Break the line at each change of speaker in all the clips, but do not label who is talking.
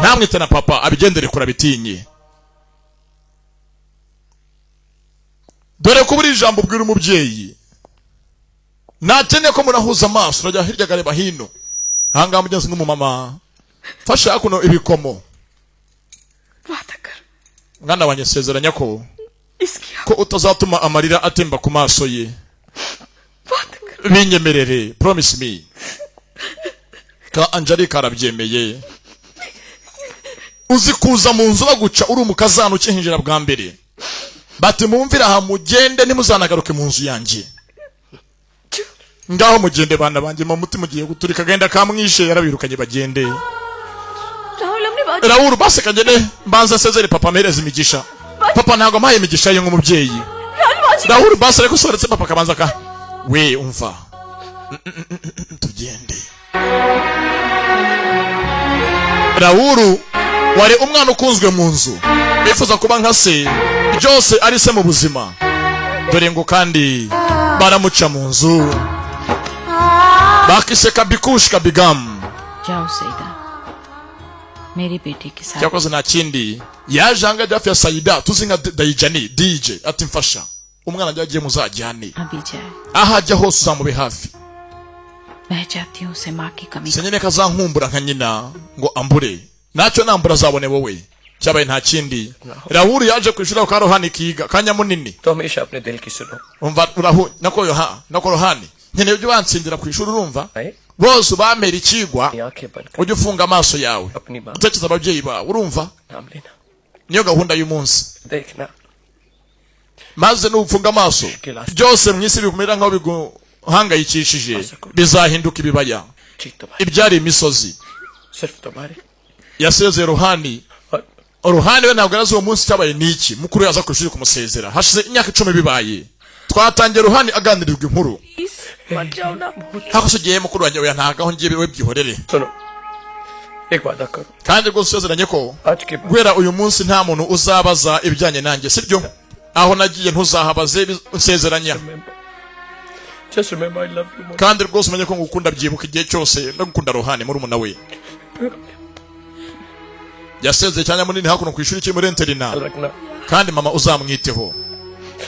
Ntamwite na papa, abigendere kure, abitinye. Dore ko buri ijambo ubwira umubyeyi ntakeneye ko munahuza amaso, urajya hirya akareba hino. Ahangaha mugenzi n'umumama fasha hakuno ibikomo.
वादा कर।
Mwana wanjye, sezeranya ko
इसकी
ko utazatuma amarira atemba ku maso ye.
वादा कर।
Binyemerere, promise me. Ka Angelique arabyemeye. Uzi kuza mu nzu baguca uri umukazana ukihinjira bwa mbere, bati mumvire aha mugende, ntimuzanagaruke mu nzu yanjye. Ngaho mugende bana banjye, mu mutima ugiye guturika, agenda kamwishe, yarabirukanye bagende.
Rahul हमने बात
Rahul, basi kagende mbanza nsezere papa, ampereze imigisha. Papa ntabwo ampaye imigisha ye nk'umubyeyi.
Rahul बाजी।
Rahul, basi ariko usoretse papa akabanza ka we umva. Tugende. Rahul wari umwana ukunzwe mu nzu, bifuza kuba nka se, byose ari se mu buzima. Dore ngo kandi baramuca mu nzu, bakise kabikush kabigamu.
जाओ सईदा, मेरे बेटे के साथ।
Cyakoze nta kindi yaje ahangaha hafi ya Sayida tuzi nka Dayijani DJ, ati mfasha umwana ajya agiye muzajyane.
अभी जाए।
Aho ajya hose uzamube hafi.
मैं चाहती हूँ उसे माँ की कमी
Sinyine ko azankumbura nka nyina ngo ambure, ntacyo nambura azabone wowe. Cyabaye nta kindi, Rahul yaje ku ishuri aho ka Rohani kiga kanya munini.
तो हमेशा अपने दिल की सुनो।
Umva urahu nako yoha nako Rohani, nkeneye ujye bansindira ku ishuri, urumva?
आए,
Bose ubamera ikigwa.
अपनी आंखें बंद कर
Ujye ufunga amaso yawe,
अपनी माँ
utekereza ababyeyi bawe, urumva?
नाम लेना,
Niyo gahunda y'umunsi.
देखना।
Maze nufunga amaso, byose mu isi bikumera nk'aho biguhangayikishije bizahinduka ibibaya,
ठीक तुम्हारी
ibyari imisozi.
सिर्फ तुम्हारे
Yasezeye Ruhani.
और
Ruhani we ntabwo yarazi uwo munsi cyabaye niki mukuru yaza ku ishuri kumusezera hashize imyaka 10 bibaye. Twatangiye Ruhani aganirirwa inkuru.
Please मत जाओ ना।
Hako se ugiye mukuru wanjye? Oya, ntabwo aho ngiye, we byihorere.
सुनो, एक वादा करो।
Kandi rwose usezeranye ko
आज के बाद
guhera uyu munsi nta muntu uzabaza ibijyanye nanjye, sibyo? Aho nagiye ntuzahabaze, nsezeranya.
Remember, just remember I love you.
Kandi rwose umenye ko ngukunda, byibuka igihe cyose ndagukunda Rohani, murumuna we yasezeye cyane munini hakuno ku ishuri kiri muri internat.
रखना।
Kandi mama uzamwiteho.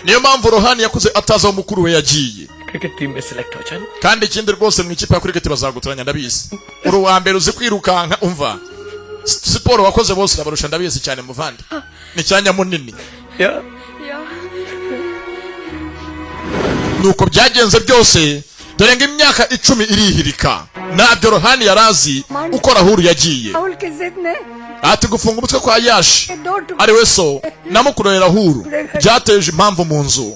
Niyo mpamvu Rohani yakuze atazi aho mukuru we yagiye.
Cricket team में select हो जाए।
Kandi ikindi rwose mu ikipe ya cricket bazagutoranya, ndabizi uri uwa mbere, uzi kwirukanka. Umva, siporo wakoze bose urabarusha, ndabizi cyane muvandi, ni cyanya munini.
या
या।
Nuko byagenze byose, dore ngo imyaka 10 irihirika, ntabyo Rohani yarazi uko Rahuru yagiye.
Rahul की जिद ने
Ati gufunga umutwe kwa Yashi
दो टुकड़े
ari we so na mukuru wa Rahuru byateje impamvu mu nzu,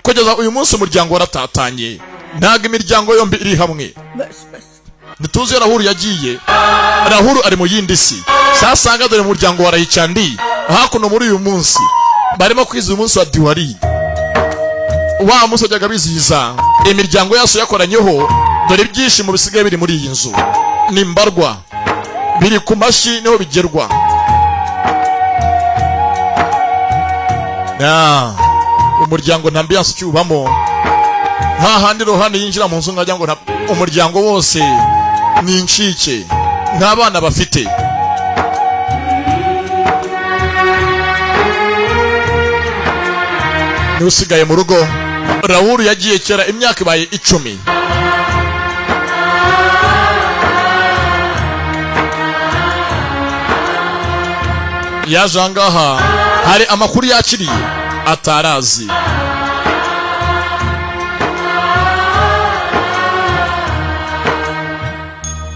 kugeza uyu munsi umuryango waratatanye, ntabwo imiryango yombi iri hamwe.
बस बस।
Ntituzi iyo Rahuru yagiye. Rahuru ari mu yindi si. Sasanga dore umuryango wa Rayicandi hakuno muri uyu munsi barimo kwizihiza umunsi wa Diwali, wa munsi wajyaga bizihiza imiryango yaso yakoranyeho. Dore ibyishimo bisigaye biri muri iyi nzu ni mbarwa, biri ku mashyi niho bigerwa. Na umuryango nta ambiance ukiwubamo, nta handi Rohani yinjira mu nzu nkajya ngo umuryango wose ni incike, nta bana bafite. Niwe usigaye mu rugo. Rawuru yagiye kera, imyaka ibaye 10. Yaje ahangaha hari amakuru yakiriye atarazi.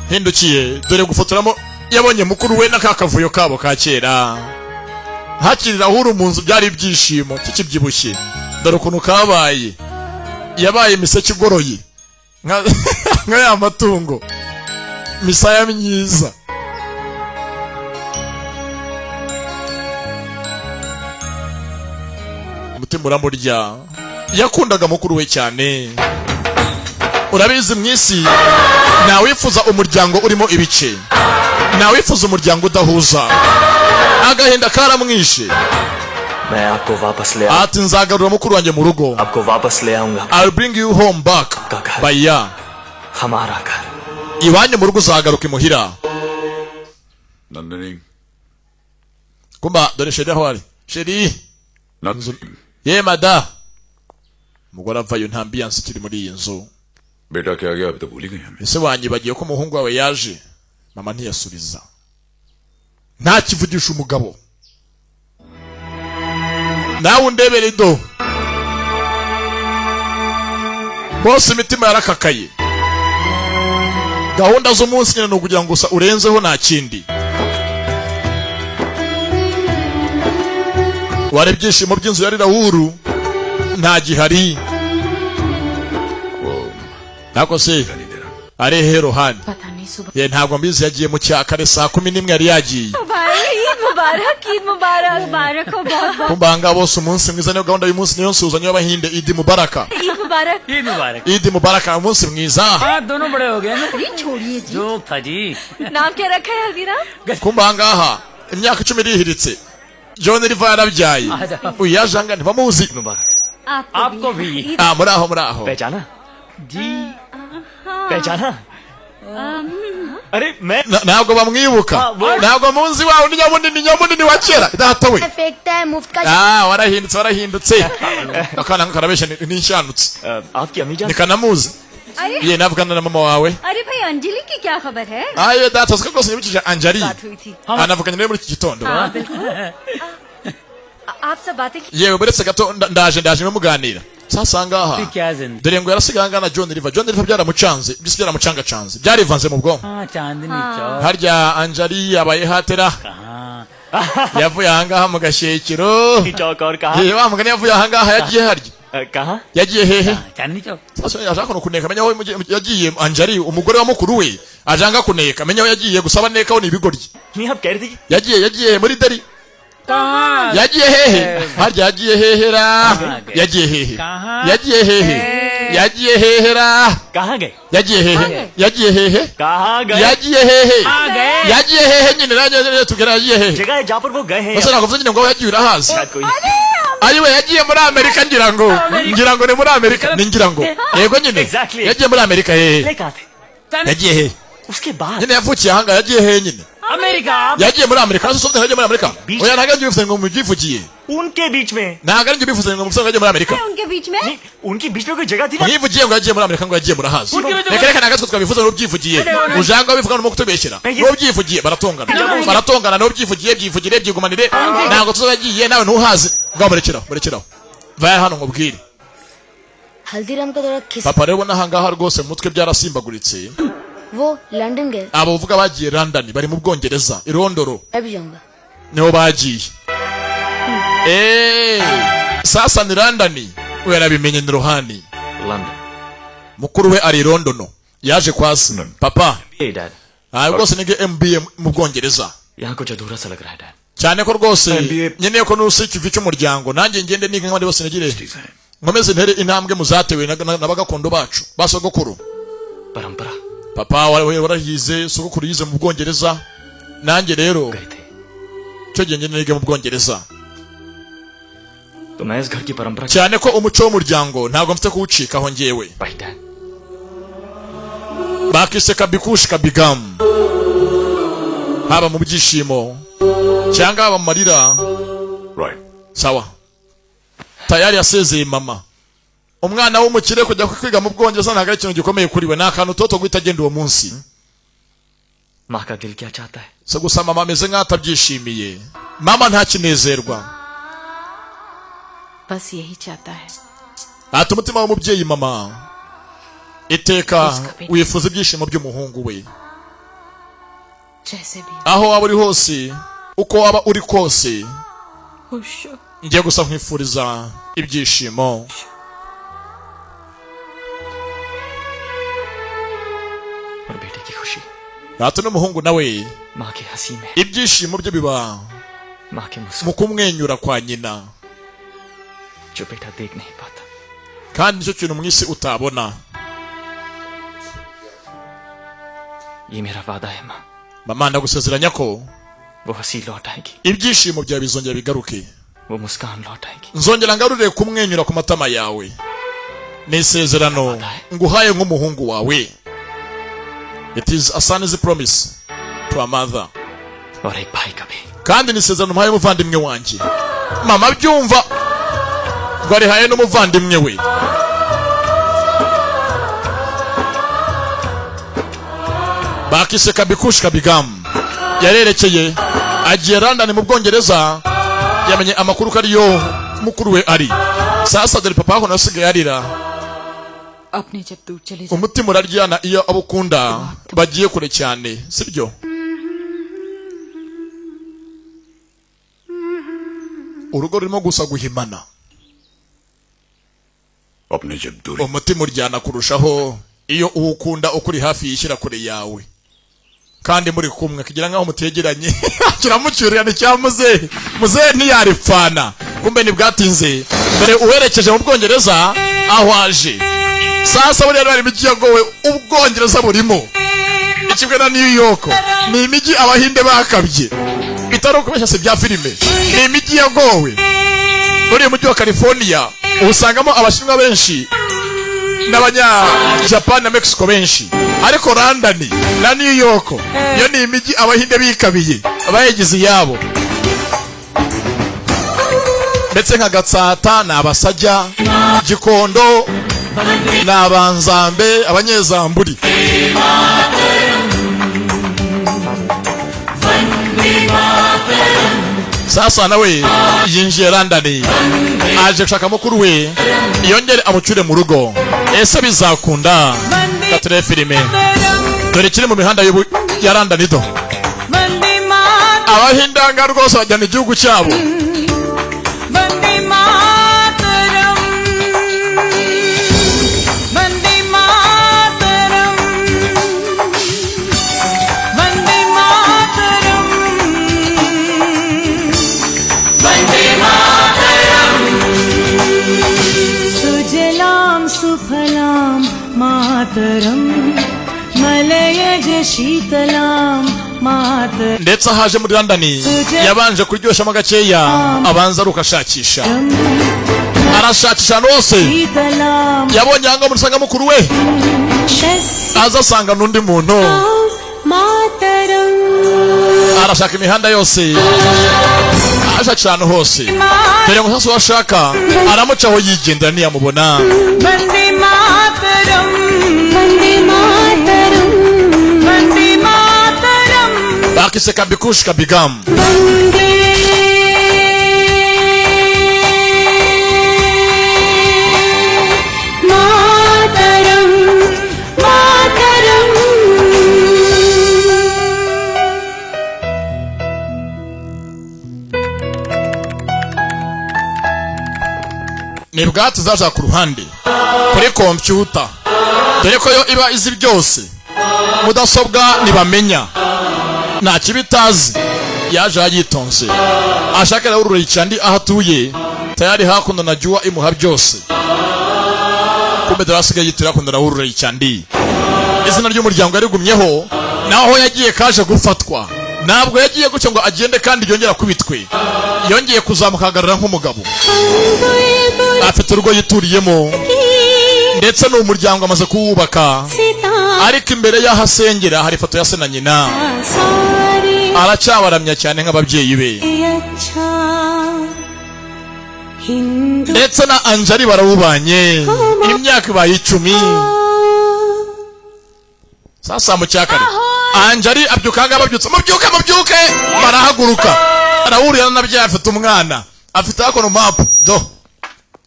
Hindukiye dore gufotoramo, yabonye mukuru we n'aka kavuyo kabo ka kera. Hakiri Rahuru mu nzu byari ibyishimo kikibyibushye, dore ukuntu kabaye, yabaye imiseke igoroye nka ya matungo, misaya myiza. Umutima uramurya, yakundaga mukuru we cyane. Urabizi mu isi ntawifuza umuryango urimo ibice, ntawifuza umuryango udahuza. Agahinda karamwishe.
मैं आपको वापस ले
Ati nzagarura mukuru wanjye mu rugo.
आपको वापस ले आऊंगा।
I'll bring you home back, baya.
हमारा घर।
Iwanyu mu rugo uzagaruka imuhira.
Nandini.
Kumba dore chéri aho ari, chéri ye mada. Umugore avayo, nta ambiance ikiri muri iyi nzu.
बेटा क्या गया, अभी तो भूल ही गई हमें।
Ese wanyibagiye ko umuhungu wawe yaje? Mama ntiyasubiza, ntakivugisha umugabo. Nawe undebere do, bose imitima yarakakaye. Gahunda z'umunsi nyine ni ukugira ngo gusa urenzeho, nta kindi. Wari ibyishimo by'inzu ya Rahuru nta gihari. Ntabwo se ari he Rohani?
पता नहीं, सुबह
Ye, ntabwo mbizi, yagiye mu cya kare, saa 11 yari yagiye.
भाई, ईद मुबारक, ईद मुबारक, मुबारक हो बहुत बहुत।
Kumbanga bose umunsi mwiza, niyo gahunda y'umunsi, niyo nsuhuzanyo y'Abahinde. Idi Mubaraka.
Eid मुबारक।
ईद मुबारक।
Idi Mubaraka, umunsi mwiza.
हाँ, दोनों बड़े हो गए ना।
छोड़िए जी।
जोक था जी।
नाम क्या रखा है Haldiram?
Kumba ngaha imyaka 10 irihiritse, John Riva yarabyaye. Uyu yaje ahangaha ntibamuzi.
आपको भी।
Ah, muri aho, muri aho.
पहचाना?
जी।
पहचाना? अरे मैं
Ntabwo bamwibuka, ntabwo munzi wawe ni nyamunini, nyamunini wa kera, data we.
फेंकता है मुफ्त का।
Ah, warahindutse, warahindutse. Akana karabeshya, ni inshanutse.
आपकी अम्मी जान।
Nikanamuzi.
अरे।
Ye, navugana na mama wawe.
अरे भाई, अंजलि की क्या खबर है?
Ayo data, siko rwose nyibukije Anjali.
बात हुई थी।
Anavuganye nawe muri iki gitondo.
हाँ बिल्कुल। आप सब बातें
Yewe, buretse gato, ndaje, ndaje muganira. Sasa ngaha
क्या जिंदगी।
dore ngo yarasigaye angana John River. John River byaramucanze byose, byaramucangacanze, byarivanze mu bwonko.
हाँ, चांदनी Chowk.
Harya Anjali yabaye hatera yavuye ahangaha mu Gashyekero?
चौक और कहा?
Ye, wa mugani, yavuye ahangaha yagiye harya?
कहा?
Yagiye hehe?
Chandni Chowk.
Sasa ashaka no kuneka, amenya aho yagiye Anjali, umugore wa mukuru we, ajanga kuneka, amenya aho yagiye. Gusaba nekaho ni ibigoryi.
नहीं, आप कह रहे थे कि
Yagiye, yagiye muri Dari.
कहाँ?
Yagiye hehe harya? Yagiye hehera? Yagiye hehe? Yagiye hehe? Yagiye hehera?
कहाँ गए?
Yagiye hehe? Yagiye hehe?
कहाँ गए?
Yagiye hehe?
कहाँ गए?
Yagiye hehe nyine? Nanjye tugera, yagiye hehe?
जगह है जहाँ पर वो गए हैं।
Bose ntabwo mvuze nyine ngo aho yagiye urahazi.
शायद कोई
Ayiwe, yagiye muri Amerika, ngira ngo, ngira ngo ni muri Amerika, ni ngira ngo yego nyine.
Exactly.
Yagiye muri Amerika hehe?
ले कहाँ थे?
Yagiye hehe?
उसके बाद
Nyine yavukiye ahangaha, yagiye hehe nyine?
America.
Yagiye muri Amerika. Nase sofuti yagiye muri Amerika? Oya, ntabwo yagiye, bivuze ngo mubyivugiye.
उनके बीच में।
Ntabwo ari ibyo bivuze ngo musore yagiye muri Amerika.
उनके बीच में?
नहीं, उनके बीच में कोई जगह थी ना।
Mwivugiye ngo yagiye muri Amerika, ngo yagiye, murahazi. Reka reka, ntabwo twabivuze n'ubyivugiye. Ujanga bivuga no kutubeshyera n'ubyivugiye. Baratongana, baratongana n'ubyivugiye. Byivugire, byigumanire, ntabwo tuzagiye, nawe ntuhazi. Ngaho murekeraho, murekeraho, vaya hano nkubwire.
Haldiram का थोड़ा खिस
Papa rero, ubona ahangaha rwose mu mutwe byarasimbaguritse.
वो लंदन गए।
Abo uvuga bagiye London, bari mu Bwongereza, i Londoro.
मैं भी जाऊंगा।
Niho bagiye. Eh, sasa ni London, we yarabimenye ni Rohani.
London.
Mukuru we ari i London, yaje kwa se papa.
Dad.
Ah, rwose nige MBA mu Bwongereza.
यहाँ कुछ अधूरा सा लग रहा है dad.
Cyane ko rwose nkeneye ko nusa ikivi cy'umuryango, nanjye ngende niga nk'abandi bose, nigire nkomeze ntere intambwe mu zatewe na bagakondo bacu, ba sogokuru.
परंपरा।
Papa wawe warahize, sogokuru yize mu Bwongereza, nanjye rero icyo gihe ngende nige mu Bwongereza.
तो मैं इस घर की परंपरा।
Cyane ko umuco w'umuryango ntabwo mfite kuwucikaho njyewe.
Right dad.
Bakise kabikushi kabigamu, haba mu byishimo cyangwa haba mu marira.
Right.
Sawa, tayari yasezeye mama. Umwana w'umukire kujya kwiga mu Bwongereza ntabwo ari ikintu gikomeye kuri we, ni akantu toto guhita agenda uwo munsi.
माँ का दिल क्या चाहता है?
Se gusa mama ameze nk'aho atabyishimiye, mama ntakinezerwa.
बस यही चाहता है।
Ati umutima w'umubyeyi mama iteka wifuza ibyishimo by'umuhungu we.
जैसे भी।
Aho waba uri hose, uko waba uri kose,
खुश हो।
ngiye gusa nkwifuriza ibyishimo.
और बेटे की खुशी
Ati n'umuhungu nawe
माँ की हंसी में,
ibyishimo bye biba
माँ के मुस्कुराहट
mu kumwenyura kwa nyina.
जो बेटा देख नहीं पाता।
Kandi nicyo kintu mu isi utabona.
ये मेरा वादा है माँ।
Mama, ndagusezeranya ko
वो हंसी लौट आएगी।
Ibyishimo byawe bizongera bigaruke.
वो मुस्कान लौट आएगी।
Nzongera ngarurire kumwenyura ku matama yawe, ni isezerano nguhaye nk'umuhungu wawe. It is a son's promise to a mother.
और एक भाई का भी।
Kandi ni isezerano mpaye umuvandimwe wanjye. Mama byumva ngo arihaye n'umuvandimwe we. Bakise Kabikush Kabigamu, yarerekeye agiye London mu Bwongereza, yamenye amakuru ko ariyo mukuru we ari. Sasa dore papa wako nasigaye arira.
अपने जब दूर चले जाते
Umutima uraryana iyo abo ukunda bagiye kure cyane, sibyo? Urugo rurimo gusa guhimana.
अपने जब दूरी
Umutima uryana kurushaho iyo uwo ukunda ukuri hafi yishyira kure yawe kandi muri kumwe, kugira nkaho mutegeranye. Kiramucyurira ni cya muzehe. Muzehe ntiyaripfana, kumbe ntibwatinze mbere uwerekeje mu Bwongereza aho aje. Sasa buriya hari imijyi yagowe, Ubwongereza burimo ikibwe na New York, ni imijyi Abahinde bakabye, bitari ukubeshya, si bya filime, ni imijyi yagowe. Muri uyu mujyi wa California usangamo Abashinwa benshi n'Abanyajapani na Mexico benshi, ariko London na New York yo ni imijyi Abahinde bikabiye, bayigize iyabo. Ndetse nka Gatsata ni Abasajya, Gikondo ni Abanzambe, Abanyezamburi. Sasa nawe yinjiye London aje gushaka mukuru we yongere amucyure mu rugo. Ese bizakunda? Kature filime dore kiri mu mihanda ya London do.
Vande Mataram.
Abahindanga rwose bajyana igihugu cyabo.
Vande Mataram. Vande Mataram. Vande Mataram. Vande Mataram. सुजलां सुफलां मातरं मलयज शीतलां मातरम्।
Ndetse ahaje muri London yabanje kuryoshamo gakeya, abanza arukashakisha, arashakisha ahantu hose.
शीतलां
Yabonye ahangaha umuntu usanga mukuru we aza asanga n'undi muntu.
Mataram.
Arashaka imihanda yose, ashakisha ahantu hose, dore ngo sasa uwo ashaka aramucaho yigendera ntiyamubona.
Vande Mataram. Vande Mataram. Vande Mataram.
Bakise Kabikush Kabigamu.
Vande Mataram. Mataram.
Ni bwatsi zaja ku ruhande kuri kompyuta, dore ko yo iba izi byose, mudasobwa ntibamenya nta kiba itazi. Yaje yitonze ashaka nawe cyane aho atuye tayari hakuno na juwa imuha byose. Kumbe dore asigaye yitura hakuno na Cyandi, izina ry'umuryango yarigumyeho. Naho yagiye kaje gufatwa, ntabwo yagiye gutyo ngo agende kandi yongera kubitwe, yongeye kuzamuka ahagarara nk'umugabo, afite urugo yituriyemo ndetse n'umuryango amaze kuwubaka. Ariko imbere y'aho asengera hari ifoto ya se na nyina, aracyabaramya cyane nk'ababyeyi be.
अच्छा Hindu
Ndetse na Anjali barawubanye imyaka ibaye 10. Sasa mu cyakare Anjali abyuka ngaho, babyutse, mubyuke mubyuke, barahaguruka. Arahurira n'ababyeyi, afite umwana, afite hakono mapu do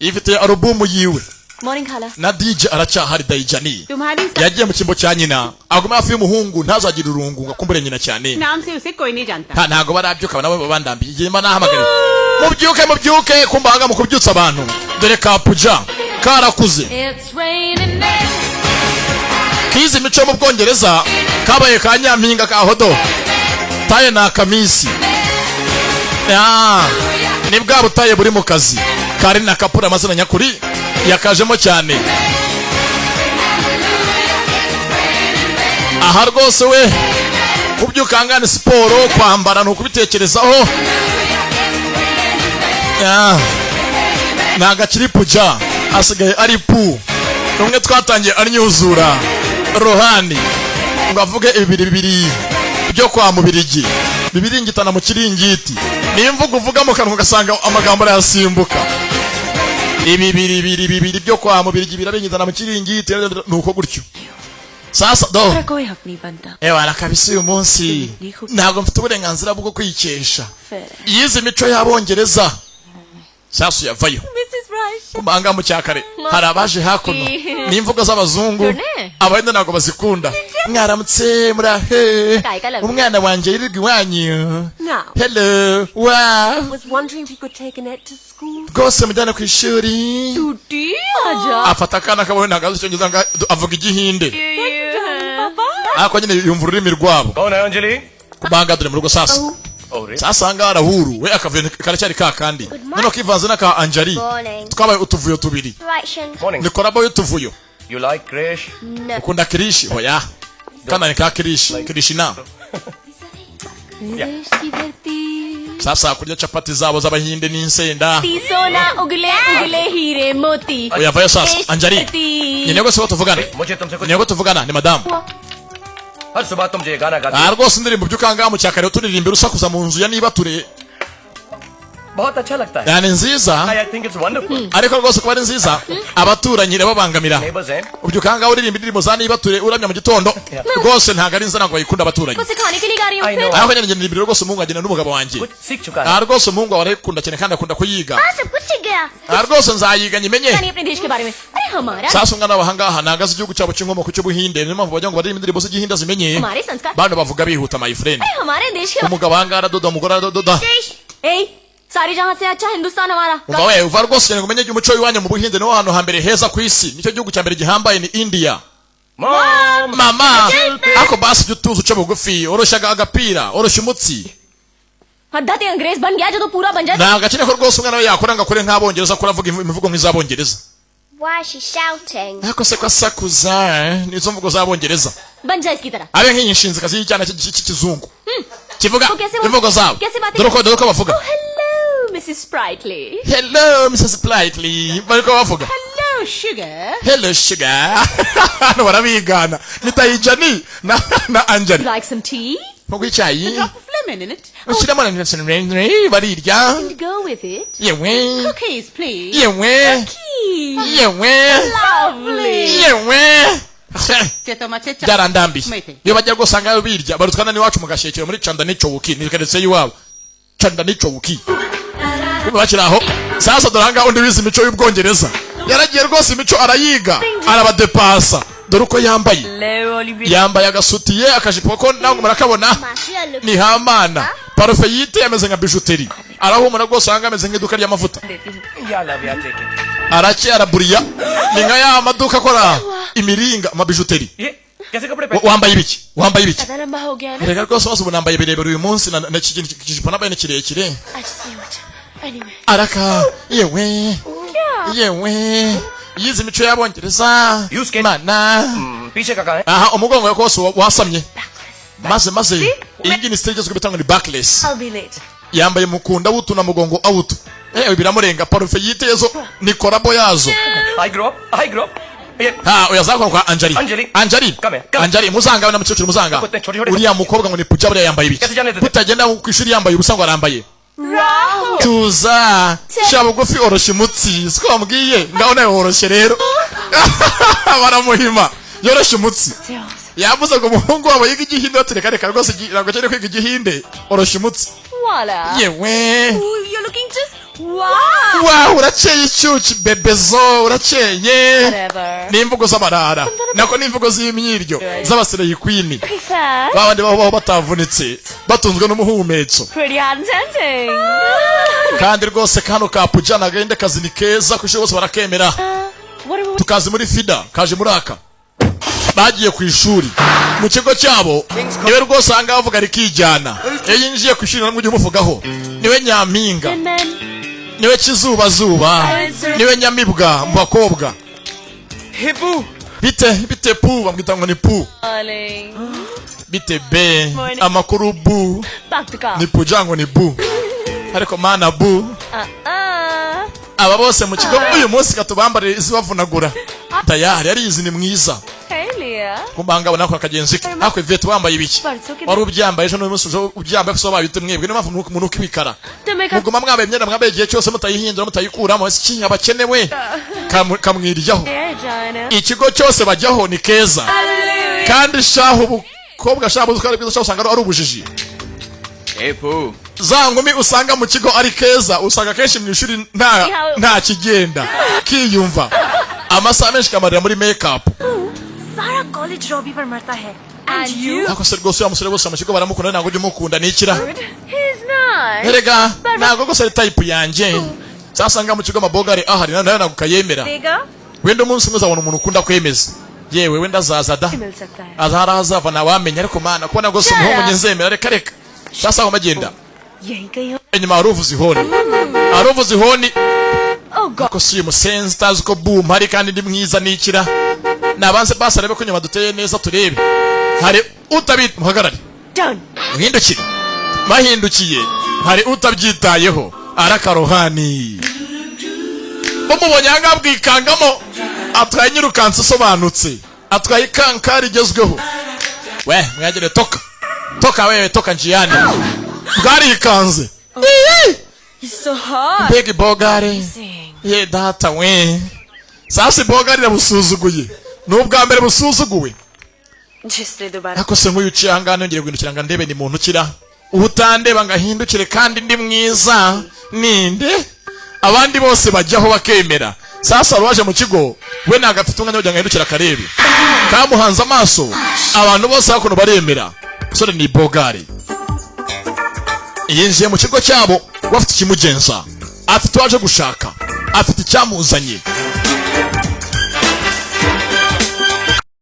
ifite alubumu yiwe.
Morning खाला।
Na DJ aracyahari Dayijani.
तुम्हारी
Yagiye mu cyimbo cya nyina, aguma hafi y'umuhungu ntazagire urungu ngo akumbure nyina cyane.
नाम से उसे कोई नहीं जानता।
Ntago barabyuka nabo bandambiye igihe mba nahamagariye mubyuke mubyuke. Kumbaga mu kubyutsa abantu, dore ka Puja karakuze.
It's raining men.
Kizi imico yo mu Bwongereza, kabaye ka nyampinga ka hodo taye ni akamisi. Ah, ni bwa butaye buri mu kazi kari na kapura, amazina nyakuri yakajemo cyane aha rwose. We kubyuka ngana siporo, kwambara ni ukubitekerezaho. Ah, ntabwo akiri Puja, asigaye ari pu umwe twatangiye anyuzura Rohani ngo avuge ibibiri bibiri byo kwa Mubirigi. Bibiringitana mu kiringiti, ni imvugo uvuga mu kanwa ugasanga amagambo arayasimbuka. Ibi bibiri bibiri byo kwa Mubirigi biraringitana mu kiringiti, nuko gutyo sasa do.
मेरा कोई हक नहीं बनता।
Ewana kabisa, uyu munsi ntabwo mfite uburenganzira bwo kwikesha.
Fair.
Yize imico y'Abongereza. Sasa yavayo.
Mrs Rice.
Kumanga mu cyakare hari abaje hakuno n'imvugo z'abazungu. Abahinde ntabwo bazikunda. Mwaramutse, murahe? Umwana wanjye yirirwa iwanyu.
Now,
Hello, wow.
was wondering if you could take Annette to school.
Rwose mujyane ku ishuri.
Tuti, aja.
Afata akana kabone, ntabwo azi Icyongereza ngo avuga Igihinde, ariko nyine yumva ururimi rwabo.
कौन है Anjali?
Kumanga dore mu rugo sasa.
Oh रे
Sasa ngaha Rahuru we akavuyo karacyari ka kandi noneho kivanze n'aka Anjali.
Morning.
Twabaye utuvuyo tubiri.
Direction.
Morning.
Ni collabo y'utuvuyo.
You like Krish?
No.
Ukunda Kirishi? Oya, kana ni ka Kirishi Kirishina. Sasa kurya capati zabo z'Abahinde n'insenda.
सोना उगले उगले हीरे मोती।
Oya, vayo sasa Anjali. Nyine rwose ko tuvugana.
मुझे तुमसे कुछ
Nyine ko tuvugana ni madamu.
हर सुबह तुम ये गाना गाते
Aha rwose indirimbo by'ukangaha mu cyakare turirimbira usakuza mu nzu ya niba ture.
बहुत अच्छा लगता है।
Yani nziza.
I think it's wonderful.
Ariko rwose kuba ari nziza, abaturanyi irababangamira.
Neighbours हैं।
Ubyuka ahangaha uririmba indirimbo za niba ture uramya mu gitondo, rwose ntabwo ari nziza, ntabwo bayikunda abaturanyi.
को सिखाने के लिए गा रही हूँ
I know.
फिर।
Ariko nyine ngenda rwose umuhungu agenda n'umugabo wanjye.
कुछ सीख चुका है।
Aha rwose umuhungu wawe arayikunda cyane kandi akunda kuyiga.
हाँ, सब कुछ सीख गया।
Aha rwose nzayiga nyimenye.
नहीं, अपने देश के बारे में, अरे हमारा
Sasa umwana w'ahangaha ntabwo azi igihugu cyabo cy'inkomoko cy'Ubuhinde, niyo mpamvu bagira ngo baririmbe indirimbo z'Igihinde zimenye.
हमारे संस्कार,
Bano bavuga bihuta, my friend.
अरे हमारे देश के
Umugabo ahangaha aradoda, umugore aradoda.
ए, सारे जहाँ से अच्छा हिंदुस्तान हमारा।
Umva we, uva rwose kugira ngo umenye umuco w'iwanyu mu Buhinde, niwo hantu hambere heza ku isi, nicyo gihugu cya mbere gihambaye ni India.
Mom.
Mama, ako basi jya utuza uce bugufi, oroshya agapira, oroshya umutsi.
अद्धा ते अंग्रेज बन गया जो तो पूरा बन जाए।
Ntabwo akeneye ko rwose umwana we yakora ngo akore nk'Abongereza, ko aravuga imivugo nk'iz'Abongereza.
Why is she shouting?
Ariko se ko asakuza eh? Nizo mvugo z'Abongereza.
बन जाए इसकी तरह।
Abe nk'iyi nshinzikazi y'icyana cy'ikizungu kivuga
Ko kese
imvugo zabo.
kese bate-
Dore uko bavuga.
Oh, hello Mrs Sprightly.
Hello Mrs Politely, bariko bavuga.
Hello, sugar.
Hello sugar. Hano barabigana ni Tayijani na Anjali.
Like some tea?
Nko icyayi.
Drop of lemon in it.
Ushyiramo na barirya.
And go with it.
Yewe.
Cookies, please.
Yewe. Yewe.
Lovely.
Yewe.
Cheto machecha.
Byarandambiye.
Mete.
Iyo bajya rwose usanga birya barutwana n'iwacu mu Gashyekero muri Canda n'icobuki ni keretse y'iwabo Canda n'icobuki. Kumbe bakiri aho sasa, dore ahangaha undi wize imico y'Ubwongereza yaragiye rwose imico arayiga arabadepasa. Dore uko yambaye, yambaye agasutiye, akajipo ko ntabwo murakabona.
Mafia look.
Ni hamana parufe yite, ameze nka bijouterie, arahumura rwose ahangaha ameze nk'iduka ry'amavuta.
या love या take it.
Arake araburiya, ni nka ya maduka akora imiringa, amabijouterie.
ये कैसे कपड़े पहन
Wambaye ibiki? Wambaye ibiki?
ज्यादा लंबा हो गया ना?
Reka rwose bose ubu nambaye birebire uyu munsi na iki kijipo nambaye ni kirekire.
Anyway.
Araka yewe yewe, yize imico y'Abongereza.
Use can-
Mana.
पीछे का कहाँ है?
Aha umugongo wawe kose wasamye maze iyi ngiyi ni stage igezweho bita ngo ni backless.
I'll be late.
Yambaye mukunda wutu na mugongo awutu, eh, biramurenga. Parufe yitezo ni collabo yazo.
I grow up, I grow up. ये
Ha, oya zakora kwa Anjali.
Anjali.
Anjali.
Come here, come.
Anjali muzanga na mukecuru muzanga.
Kote, chori, chori.
Uriya mukobwa ngo ni Puja, buriya yambaye ibiki?
Kese jane dede.
Kutagenda ku ishuri yambaye ubusa ngo arambaye. Tuza. Sha bugufi, oroshya umutsi. Siko bamubwiye? Ngaho nawe woroshye rero. Baramuhima. Yoroshya umutsi. Yavuze ngo umuhungu wabo yiga Igihinde, ati reka reka rwose ntabwo akeneye kwiga Igihinde. Oroshya umutsi.
Voila.
Yewe.
Ooh, you're looking just wow.
Wow, urakeye icyuki bebezo, urakeye.
Whatever.
N'imvugo z'amarara nako n'imvugo z'imyiryo z'abasireyi queen.
Okay, fast.
Babandi babaho batavunitse, batunzwe n'umuhumetso.
Pretty hot and tempting.
Kandi rwose kano ka Puja nagende kazi ni keza ku ishuri bose barakemera.
What are we?
Tukazi muri fida kaje muri aka bagiye ku ishuri mu kigo cyabo, niwe rwose ahangaha bavuga rikijyana. Iyo yinjiye ku ishuri namwe ujye umuvugaho, niwe nyampinga.
Men.
Niwe kizubazuba, niwe nyamibwa mu bakobwa.
Hippu.
Bite bite pu, bamwita ngo ni pu.
Darling.
Bite be, amakuru bu?
Back to car.
Ni Puja ngo ni bu, ariko mana bu.
Uh-uh.
Aba bose mu kigo uyu munsi katubambarire izibavunagura tayari, yarizi ni mwiza.
Hey, Leah.
Kumbanga nako akagenzi ke hakwe Ivete, wambaye ibiki?
परसों के
Wari ubyambaye ejo, n'uyu munsi uje ubyambaye, gusa wabaye ute mwebwe? Niyo mpamvu munuka ibikara.
तुम्हें
Muguma mwambaye imyenda mwambaye igihe cyose, mutayihindura, mutayikuramo. Ese iki abakenewe kamwiryaho?
जाना।
Ikigo cyose bajyaho ni keza, kandi shaho ubukobwa shaho buzi ko ari bwiza, shaho usanga ari ubujiji.
Hepfo.
Za nkumi usanga mu kigo ari keza, usanga akenshi mu ishuri nta kigenda, kiyumva amasaha menshi kamarira muri make up.
सारा college Robbie पर मरता है and you.
Ariko se rwose, wa musore bose mu kigo baramukunda, ntabwo ujya umukunda, ni ikira?
He's not.
Erega ntabwo rwose ari type yanjye. Sasanga mu kigo amabogari ahari nayo ntabwo ukayemera.
देगा।
Wenda umunsi umwe uzabona umuntu ukunda kwemeza, yewe wenda azaza da.
मिल सकता है।
Aza hari ahazava, ntawamenya. Ariko mana, kubona rwose umuhungu ngenzemera, reka reka. Sasa aho bagenda,
यही कहीं हो।
inyuma hari uvuza ihoni, hari uvuza ihoni.
Oh God.
Ko si umusenzi utazi ko boom hari kandi ndi mwiza, nikira nabanze basi arebe ko inyuma duteye neza, turebe hari utabi. Muhagarare.
Done.
Muhindukire. Bahindukiye, hari utabyitayeho, arakarohani bamubonye ahangaha bwikangamo, atwaye nyirukansi usobanutse, atwaye ikankari igezweho. We mwagere, toka toka, wewe toka njiani. Bwarikanze.
He's so hot.
Mbega ibogare ye data we! Sasa ibogare irabusuzuguye, ni ubwa mbere busuzuguwe.
जिसने दोबारा
Ariko se nk'uyu uciye ahangaha, nongeye guhindukira ngo ndebe, ni muntu ukira utandeba ngo ahindukire kandi ndi mwiza, ninde? Abandi bose bajyaho bakemera. Sasa wari waje mu kigo we ntabwo afite umwanya wo kugira ngo ahindukire akarebe kamuhanze amaso. Abantu bose hakuno baremera, musore ni bogari. Yinjiye mu kigo cyabo, we afite ikimugenza, afite uwaje gushaka, afite icyamuzanye.